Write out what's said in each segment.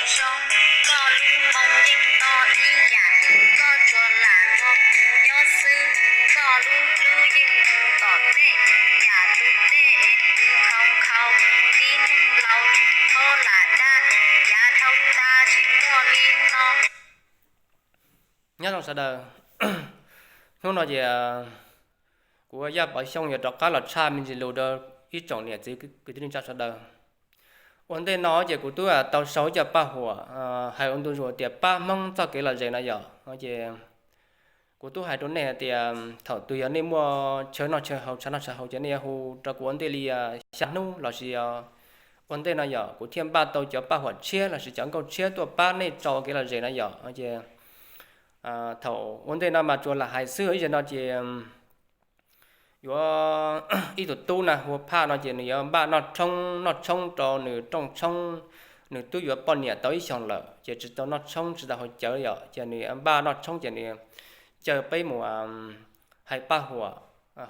Zoo, koj lub moo yeej nto ib yam, koj tsuas lam nrog kuv nyob xwb. Koj lub hlwb yeej mus tom ntej, yam tus ntej es ntws nkhaus nkhaus, tib neeg laus tsis txhob lam dag, yav dhau tas tsis muaj li no. Nyob zoo sawv daws, hnub no ces kuv Yaj Pov Xyooj yuav rov qab los tshaj me ntsis lus rau ib tsoom niam txiv kwv tij neej tsa sawv daws. Ua ntej no ces kuv twb tau sau ib co paj huam hais ua ntu zus tias pab Hmoob txoj kev lom zem no yom. Ces kuv twb hais rau nej hais tias thaum twg yog nej muaj chaw noj chaw haus, tshav noj tshav haus ces nej yuav hu rau kuv ua ntej li xya hnub lossis ua ntej no yom, kuv thiaj npaj tau cov paj huam tshiab lossis cov nkauj tshiab tuaj pab nej tso kev lom zem no yom. Ces thaum ua ntej no mas tsuas lam hais xwb, ib zaug no ces yuav ib tug tub na hu ua Phaj no ces nws yuav npaj noj tshoob, noj tshoob rau nws rooj tshoob, nws twb yuav poj niam tau ib xyoos lawm ces tsis tau noj tshoob tsis tau haus cawv yom, ces nws npaj noj tshoob ces nws caw peb mus hais paj huam,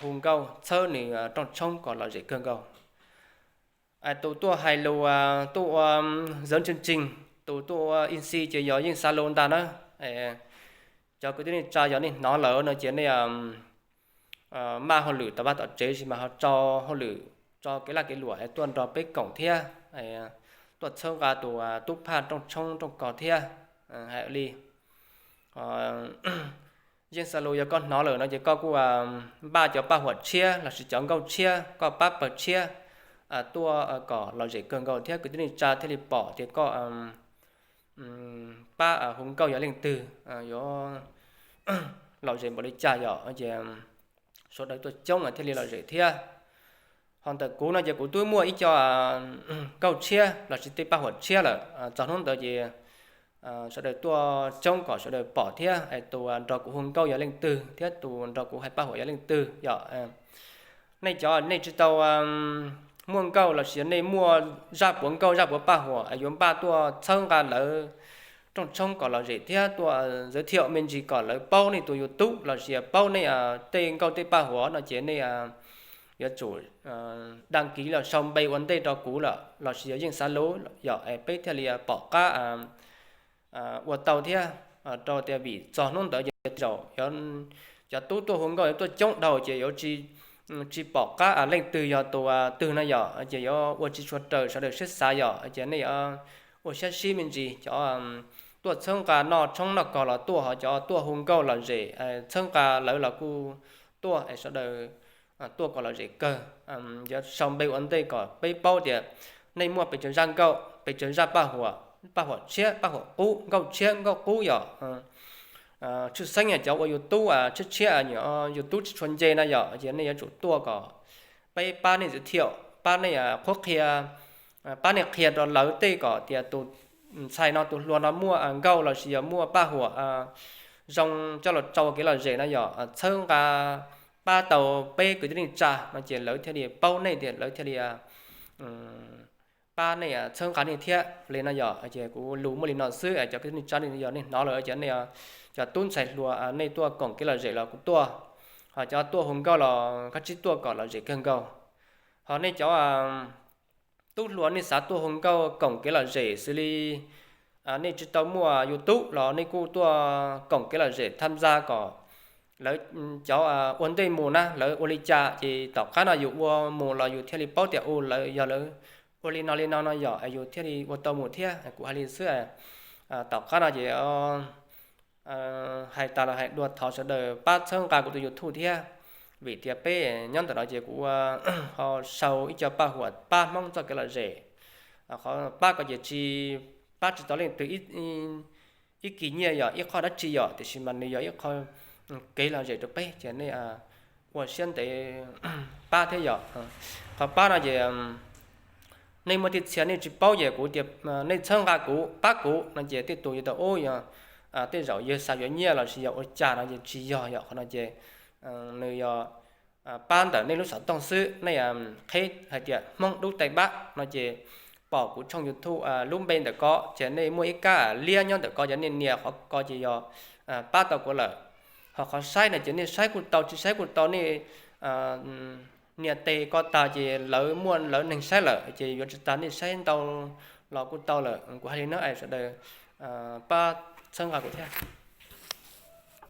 hu nkauj txhawb nws rooj tshoob kom lom zem kawg nkaus. Tus tuaj hais lus, tuaj ua ntxawv ntseeg tseeg, tus tuaj ua MC ces yog Yeej Xav Lus ntag na. Cov kwv tij neej tsa yog nej hnov lawm no ces nej maj hauj lwm tom vaj tom tsev sis mas ho tso hauj lwm, tso kev laj kev luam tuaj nrog peb koom thiab, tuaj txhawb nqa tus tub Phaj rooj tshoob rooj kos thiab. Hais li Yeej Xav Lus, yog koj hnov lawm no ces koj kuj npaj cov paj huam tshiab lossis cov nkauj tshiab, koj pab pawg tshiab tuaj kom lom zem kawg nkaus thiab kwv tij neej tsa thiaj li pom tias koj pab hu nkauj yog leej twg, yuav lom zem npaum li cas yom, ces sawv daws tuaj coob thiaj li lom zem thiab. Ho ntawm kuv no ces kuv twb muaj ib co nkauj tshiab lossis tej paj huam tshiab lawm, txog hnub ntawd ces sawv daws tuaj coob kom sawv daws pom thiab tus nrog kuv hu nkauj yog leej twg thiab tus nrog kuv hais paj huam yog leej twg yom. Nej cov nej tsis tau muaj nkauj lossis nej muaj zaj puav nkauj zaj puav paj huam yuav npaj tuaj txhawb nqa lawv rooj tshoob kom lom zem thiab tuaj giới thiệu me ntsis kom lawv paub nej tus YouTube lossis paub nej tej nkauj tej paj huam no ces nej yuav tsum đăng ký los sau npe ua ntej rau kuv lawm lossis yog Yeej Xav Lus yom, peb thiaj li pom qab ua tau thiab. Rau tias vim txog hnub ntawd ces tej zaum cov tub tuaj hu nkauj yuav tuaj coob dhau ces yuav tsis pom qab leej twg yog tus twg no yom, ces yuav ua tsis tshua raws sawv daws siab xav yom, ces nej yuav ua siab sib me ntsis, cov tuaj txhawb nqa noj tshoob noj kos los tuaj, ho cov tuaj hu nkauj lom zem txhawb nqa lawv los kuj tuaj, sawv daws tuaj kom lom zem kawg. Yuav sau npe ua ntej kom peb paub tias nej muaj pes tsawg zaj nkauj, pes tsawg zaj paj huam, paj huam tshiab paj huam qub, nkauj tshiab nkauj qub yom. Tshwj xeeb cov ua YouTube tshiab tshiab, YouTube tsis tshua nce no yom, ces nej yuav tsum tuaj kom peb pab nej giới thiệu, pab nej qhuab qhia, pab nej qhia rau lawv tej kom tias tus ntxhais no tus hluas no muaj nkauj lossis yog muaj paj huam zoo coj los tso kev lom zem no yom, txhawb nqa pab tau peb kwv tij neej tsa no ces lawv thiaj li paub nej tias lawv thiaj li pab nej txhawb nqa nej thiab li no yom. Ces kuv lus muaj li no xwb, cov kwv tij neej tsa nej yog nej hnov lawm ces nej cov tub ntxhais hluas nej tuaj koom kev lom zem los kuj tuaj, ho cov tuaj hu nkauj los kav tsij tuaj kom lom zem kawg nkaus. Ho nej cov tub hluas nej xav tuaj hu nkauj koom kev lom zem xws li nej tsis tau muaj YouTube los nej kuj tuaj koom kev lom zem tham gia kom lawv cov ua ntej mus na lawv ua li cas ces tom qab no yus ua mus los yus thiaj li paub tias u lawv yog lawv ua li no li no no yom, yus thiaj li ua tau mus thiab. Kuv hais li xwb, tom qab no ces hais tas los hais dua thov sawv daws pab txhawb nqa kuv tus YouTube thiab, vim tias peb nyob ntawm no ces kuv ho sau ib co paj huam pab Hmoob txoj kev lom zem. Qhov pab ko ces tsis pab tsis tau leej twg ib kis nyiaj yom, ib qho dab tsi yom, tiam sis mas nws yog ib qho kev lom zem rau peb ces nej ua siab ntev pab thiab yom. Qhov pab no ces nej muaj tej txhia nej tsis paub ces kuv tias nej txhawb nqa kuv pab kuv no ces tej tus yuav tau ub yog tej zaum yawg xav yuav nyiaj lossis yog ua cas no ces tsis yog yom. Qhov no ces nws yog pab ntawm nej lub xov tooj xwb, nej qheb hais tias Hmoob Dub Tây Bắc no ces pom kuv tshooj YouTube lub npe ntawm ko ces nej muaj ib kab liab nyob ntawm ko ces nej nias qhov ko ces yog pab tau kuv lawm. Ho qhov saib no ces nej saib kuj tau tsis saib kuj tau, nej nias tes ko tag ces lawv muaj lawv neeg saib lawm ces yuav tsis tas nej saib ntau los kuj tau lawm. Kuv hais li no es sawv daws pab txhawb nqa kuv thiab.